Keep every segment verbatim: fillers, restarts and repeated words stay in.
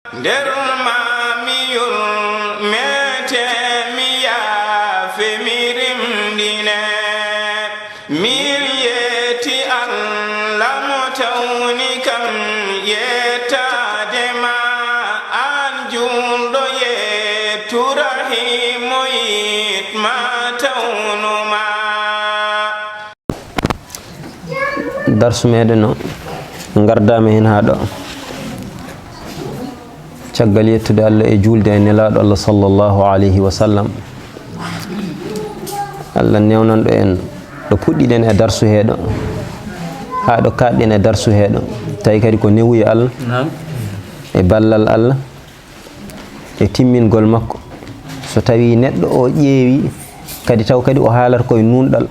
Nder ma mi yurmete, mi yaafe, mi rimɗine. Min yetti Allah mo tawni kam yettaade ma, aan juulɗo yettu Rahiimo yiɗ ma tawnu ma. Darsu meɗen o, ngardaama heen haa ɗo. Caggal yettude Allah e juulde e Nelaaɗo Allah sallallahu alayhi wa sallam, Allah newnanɗo en ɗo puɗɗiɗen e darsu heeɗo, haa ɗo kaaɗɗen e darsu heeɗo, tawi kadi ko newuya Allah e ballal Allah e timmingol makko. So tawii neɗɗo o ƴeewi kadi, taw kadi o haalata koye nuunɗal,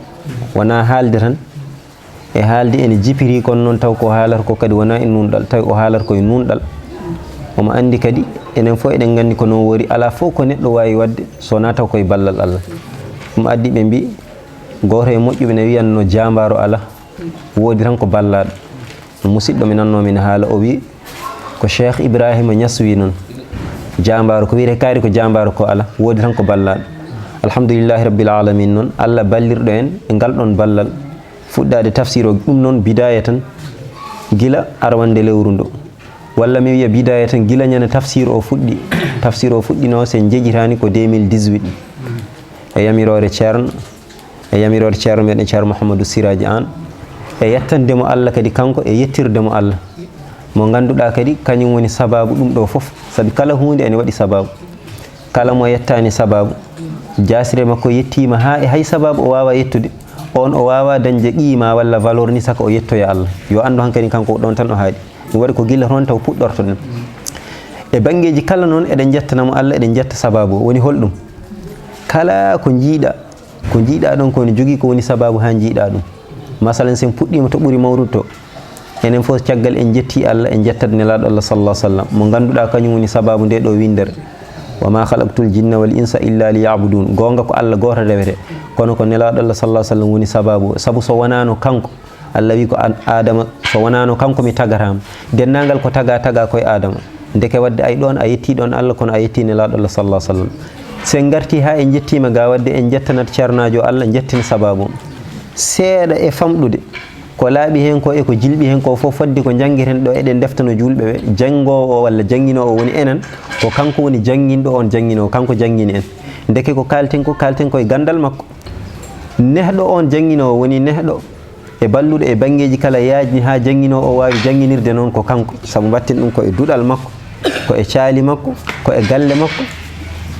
wonaa haalde tan, e haalde ene jipiri, kono noon taw ko haalata ko kadi wonaa e nuunɗal, tawi o haalata koye nuunɗal. Omo anndi kadi, enen fof eɗen nganndi ko noon wori, alaa fof ko neɗɗo waawi waɗde so wonaa taw koye ballal Allah. Ɗum addi ɓe mbi, gooto e moƴƴuɓe ne wiyanno, jaambaaro alaa, woodi tan ko ballaaɗo. Musidɗo mi nannoo mi ne haala, o wi ko Cheikh Ibrahima Niass wi noon, jaambaaro ko wiyetee kaari ko jaambaaro ko alaa, woodi tan ko ballaaɗo. Alhamdulillahi Rabbil Alamina noon, Allah ballirɗo en e ngal ɗoon ballal. Fuɗɗaade tafsir o, ɗum noon bidaaya tan, gila arwannde lewru ndo. Walla mi wiya bidaaya tan, gila ñande tafsir o fuɗɗi. Tafsir o fuɗɗinoo, so en njejitaani, ko deux mille dix-huit. E yamiroore Ceerno, e yamiroore Ceerno meɗen Ceerno Mouhamadou Siraji Anne, e yettande mo Allah kadi kanko, e yettirde mo Allah. Mo ngannduɗaa kadi, kañum woni sabaabu ɗum ɗo fof. Sabi kala huunde ene waɗi sabaabu. Kala mo yettaani sabaabu, jaasire makko yettiima haa e hay sabaabu o waawaa yettude, oon o waawaa dañde qiima walla valeur ni saka o yettoya Allah. Yo anndu hankadi kanko ko ɗoon tan o haaɗi. Ɗum waɗi ko gila toon taw puɗɗortoɗen. E banngeeji kala noon, eɗen njettana mo Allah, eɗen njetta sabaabu o. Woni holɗum? Kala ko njiiɗaa, ko njiiɗaa ɗoon ko ne jogii ko woni sabaabu haa njiiɗaa ɗum. Masalan, so en puɗɗiima to ɓuri mawrude to, enen fof caggal en njettii Allah, en njettat Nelaaɗo Allah sallallahu alaihi wasallam, mo ngannduɗaa kañum woni sabaabu nde ɗo winndere. "Wa ma khalaqtul jinna wal insa illa liya'budun." Goonga ko Allah gooto rewete, kono ko Nelaaɗo Allah sallallahu alaihi wasallam woni sabaabu o. Sabu so wonaano kanko, Allah wi ko an-, Adama, so wonaano kanko mi tagataa ma. Denndaangal ko tagaa, tagaa koye Adama. Ndeke waɗde ay ɗoon a yettii ɗoon Allah, kono a yettii Nelaaɗo Allah sallallahu alaihi wasallam. So en ngartii haa en njettiima ga, waɗde en njettanat Ceernaajo Allah, njettin sabaabu o. Seeɗa e famɗude, ko laaɓi heen ko e ko jilɓi heen ko fof fodde ko njanngeten ɗo, eɗen ndeftano juulɓe ɓe, janngoowo o walla jannginoowo o woni enen, ko kanko woni jannginɗo on jannginoowo, kanko janngini en. Ndeke ko kaalten ko, kaalten ko e ganndal makko. Nehɗo on jannginoowo woni nehɗo e balluɗo e banngeeji kala yaajni haa jannginoowo o waawi jannginirde noon ko kanko, sabu mbatten ɗum ko e duɗal makko, ko e caali makko, ko e galle makko,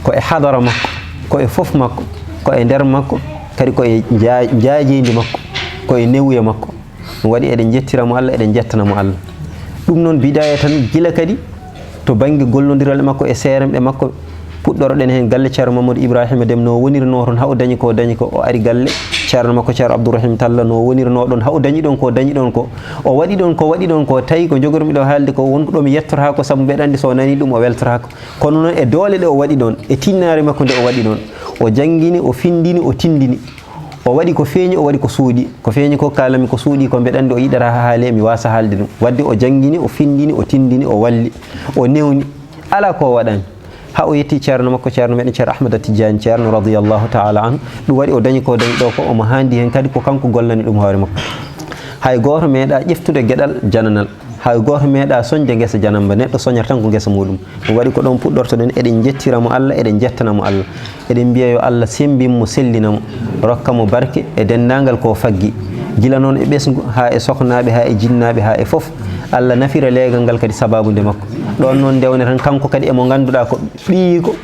ko e hadara makko, ko e fof makko, ko e nder makko, kadi ko e njaa-, njaajeendi makko, ko e newuya makko. Ɗum waɗi eɗen njettira mo Allah, eɗen njettana mo Allah. Ɗum noon bidaaya tan, gila kadi to bannge gollondiral e makko e seeremɓe makko, puɗɗoroɗen heen galle Ceerno Mamadou Ibrahima Dem no wonirnoo toon haa o dañi ko dañi ko, o ari galle Ceerno makko Ceerno Abdourahim Talla no wonirnoo ɗoon haa o dañi ɗoon ko dañi ɗoon ko, o waɗi ɗoon ko waɗi ɗoon ko, tawi ko njogormi ɗo haalde ko wonko ɗo mi yettotaa ko, sabu mbeɗa anndi so o nanii ɗum o weltotaako. Kono noon e doole ɗe o waɗi ɗoon, e tinnaare makko nde o waɗi ɗoon, o janngini, o findini, o tindini. O waɗi ko feeñi, o waɗi ko suuɗi. Ko feeñi ko kaalami ko suuɗi ko mbeɗa anndi o yiɗata haa haale, mi waasa haalde ɗum. Waɗde o janngini, o findini, o tindini, o walli, o newni. Alaa ko o waɗani. Haa o yetti Ceerno makko, Ceerno meɗen Ceerno Ahmada Tijjaani Ceerno radiyallahu taala anhu. Ɗum waɗi o dañi ko dañi ɗo ko, omo haandi heen kadi ko kanko gollani ɗum hoore makko. Hay gooto meeɗaa ƴeftude geɗal jananal. Hay gooto meeɗaa soñde ngesa janamba. Neɗɗo soñata tan ko ngesa muɗum. Ɗum waɗi ko ɗoon puɗɗortoɗen, eɗen njettira mo Allah, eɗen njettana mo Allah. Eɗen mbiya yo Allah semmbin mo, sellina mo, rokka mo barke e denndaangal ko faggi. Gila noon e ɓesngu, haa e soknaaɓe, haa e jinnaaɓe, haa e fof. Allah nafira leegal ngal kadi sabaabu nde makko. Ɗoon noon ndewne tan kanko kadi e mo ngannduɗaa ko ɓiyiiko,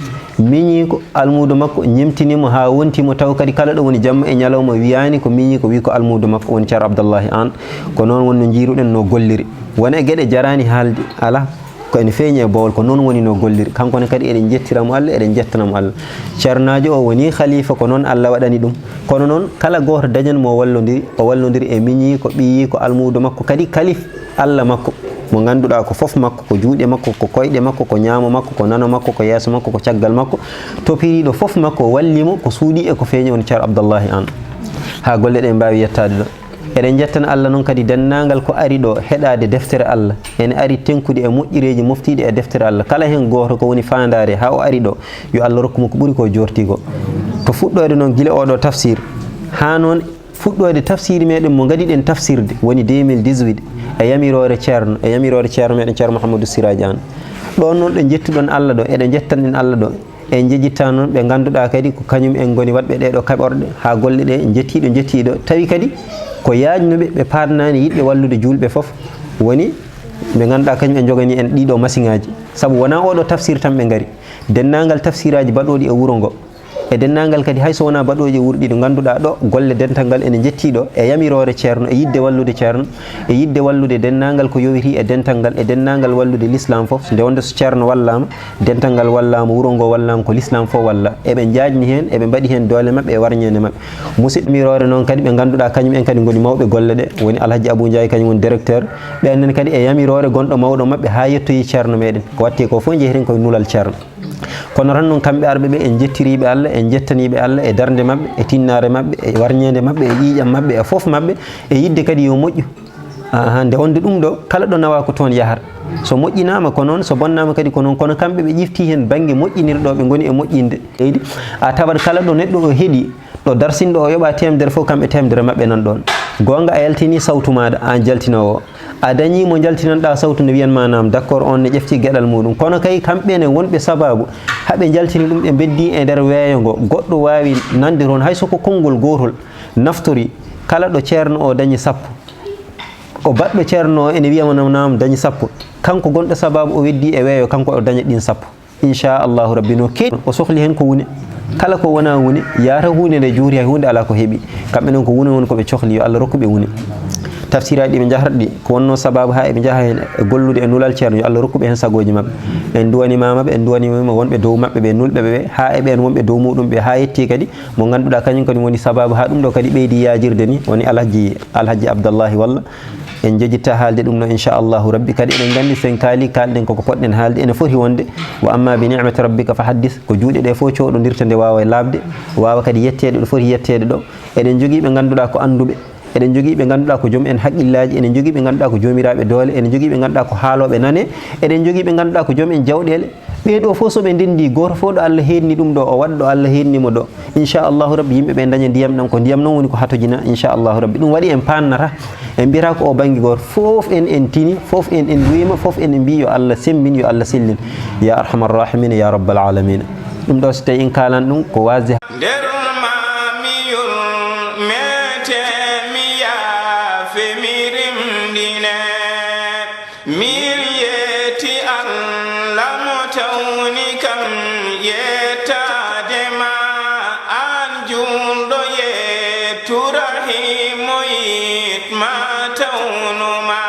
miñiiko, almuudo makko, ñemtini mo haa wonti mo, taw kadi kala ɗo woni jamma e ñalawma wiyaani ko miñiiko, wi ko almuudo makko woni Ceerno Abdallahi Aan. Ko noon wonno njiiruɗen no golliri. Wona e geɗe jaraani haalde, alaa. Ko ene feeñi e boowal, ko noon woni no golliri. Kanko ne kadi eɗen njettira mo Allah, eɗen njettana mo Allah. Ceernaajo o woni khalifa, ko noon Allah waɗani ɗum. Kono noon kala gooto dañan mo wallondiri, o wallondiri e miñiiko, ɓiyiiko, almuudo makko, kadi kalif Allah makko, mo ngannduɗaa ko fof makko, ko juuɗe makko, ko koyɗe makko, ko ñaamo makko, ko nano makko, ko yeeso makko, ko caggal makko, topiriiɗo fof makko, walli mo ko suuɗi e ko feeñi, on Ceerno Abdallahi Aan. Haa golle ɗe mbaawi yettaade ɗo. Eɗen njettana Allah noon kadi denndaangal ko ari ɗo heɗaade deftere Allah, ene ari tenkude e moƴƴereeji moftiiɗe e deftere Allah. Kala heen gooto ko woni faandaare haa o ari ɗo, yo Allah rokku mo ko ɓuri ko joorti ko. To fuɗɗoode noon gila oɗo tafsir, haa noon fuɗɗoode tafsiri meɗen mo ngaɗiɗen tafsirde, woni deux mille dix-huit, e yamiroore Ceerno, e yamiroore Ceerno meɗen Ceerno Mouhamadou Siraji Anne. Ɗoon noon ɗo njettuɗon Allah ɗo, eɗen njettanɗen Allah ɗo. En njejitta noon ɓe ngannduɗaa kadi ko kañum en ngoni waɗɓe ɗee ɗo kaɓorɗe haa golle ɗe njettiiɗo njettiiɗo. Tawi kadi ko yaajnuɓe, ɓe paadnaani yiɗɓe wallude juulɓe fof, woni ɓe ngannduɗaa kañum en njoganii en ɗii ɗo masiŋaaji. Sabu wonaa oo ɗo tafsir tan ɓe ngari. Denndaangal tafsiraaji baɗooɗi e wuro ngo, e denndaangal kadi hay so wonaa baɗooji e wuro ɗi ɗo ngannduɗaa ɗo golle dental ngal ene njettii ɗo e yamiroore Ceerno, e yiɗde wallude Ceerno, e yiɗde wallude denndaangal ko yowitii e dental ngal, e denndaangal wallude Lislaam fof. Nde wonde so Ceerno wallaama, dental ngal wallaama, wuro ngo wallaama, ko Lislaam fof walla. Eɓe njaajni heen, eɓe mbaɗi heen doole maɓɓe e warñeende maɓɓe. Musidɓe, yamiroore noon kadi ɓe ngannduɗaa kañum en kadi ngoni mawɓe golle ɗe, woni Alhaji Abou Ndiaye, kañum woni directeur. Ɓeen ne kadi e yamiroore gonɗo mawɗo maɓɓe haa yettoyi Ceerno meɗen. Ko waɗtee ko fof njeheten koye nulal Ceerno. Kono tan noon kamɓe arɓe ɓe, en njettiriiɓe Allah, en njettaniiɓe Allah e darnde maɓɓe, e tinnaare maɓɓe, e warñeende maɓɓe, e ƴiiƴam maɓɓe, e fof maɓɓe, e yiɗde kadi yo moƴƴu. Aha, nde wonde ɗum ɗo, kala ɗo nawaa ko toon yahata. So moƴƴinaama ko noon, so bonnaama kadi ko noon, kono kamɓe ɓe ƴiftii heen bannge moƴƴinirɗo, ɓe ngoni e moƴƴinde leydi. A tawat kala ɗo neɗɗo o heɗi, ɗo darsinɗo o yoɓa teemedere fof, kamɓe teemedere maɓɓe nan ɗoon. Goonga, a yaltini sawtu maaɗa, aan jaltinoowo o. A dañii mo njaltinanɗaa sawtu nde wiyan ma naam, d'accord, oon ne ƴefti geɗal muuɗum. Kono kay, kamɓe ne wonɓe sabaabu, haa ɓe njaltini ɗum, ɓe mbeddii e nder weeyo ngo. Goɗɗo waawi nande toon, hay so ko konngol gootol naftori, kala ɗo ceerno o dañi sappo, o baɗɗo ceerno o ene wiya mo naam, naam, dañi sappo. Kanko gonɗo sabaabu o weddii e weeyo, kanko o daña ɗiin sappo. Inchallahu Rabbi, no keewi o sohli heen ko wune. Kala ko wonaa wune, yaata huunde nde juuti, hay huunde alaa ko heɓi. Kamɓe noon ko wune woni ko ɓe cohli, yo Allah rokku ɓe wune. Tafsiraaji ɗi ɓe njahata ɗi, ko wonnoo sabaabu haa eɓe njaha heen e gollude e nulal ceerno, yo Allah rokku ɓe heen sagooji maɓɓe. En nduwaniima maɓɓe, en nduwaniima wonɓe dow maɓɓe ɓe, nulɓe ɓe ɓe, haa e ɓeen wonɓe dow muɗum ɓe, haa yettii kadi mo ngannduɗaa kañum kadi woni sabaabu haa ɗum ɗo kadi ɓeydi yaajirde ni, woni Alhaji, Alhaji Abdallahi walla. En njejitta haalde ɗum ɗo, inchallahu Rabbi. Kadi eɗen nganndi, so en kaali, kaalɗen koko potɗen haalde, ene foti wonde. Wa amma bi ni'mati rabbika fa haddis, ko juuɗe ɗe fof cooɗondirta nde waawa laaɓde, waawa kadi yetteede ɗo foti yetteede ɗo. Eɗen njogii ɓe ngannduɗaa ko annduɓe, eɗen njogii ɓe ngannduɗaa ko joom en haqqillaaji, eɗen njogii ɓe ngannduɗaa ko joomiraaɓe doole, eɗen njogii ɓe ngannduɗaa ko haalooɓe nane, eɗen njogii ɓe ngannduɗaa ko joom en jawɗeele. Ɓee ɗo fof, so ɓe ndenndii, gooto fof ɗo Allah heedni ɗum ɗo, o waɗa ɗo Allah heedni mo ɗo. Inchallahu Rabbi, yimɓe ɓe daña ndiyam ɗam, ko ndiyam noon woni ko hatojina, inchallahu Rabbi. Ɗum waɗi en paannata, en mbiyata ko o bannge gooto. Fof en en tini, fof en en wuyma, fof en en mbii yo Allah semmbin, yo Allah sellin. Ya arhamar rahimina, ya rabbal alamina. Ɗum ɗo, so tawi en kaalan ɗum, ko waasde. Nder maamiyol meete mi yaafe mi rimɗine. Min yetti Allah mo tawni kam yettaade ma, aan juulɗo yettu Rahiimo yiɗ ma tawnu ma.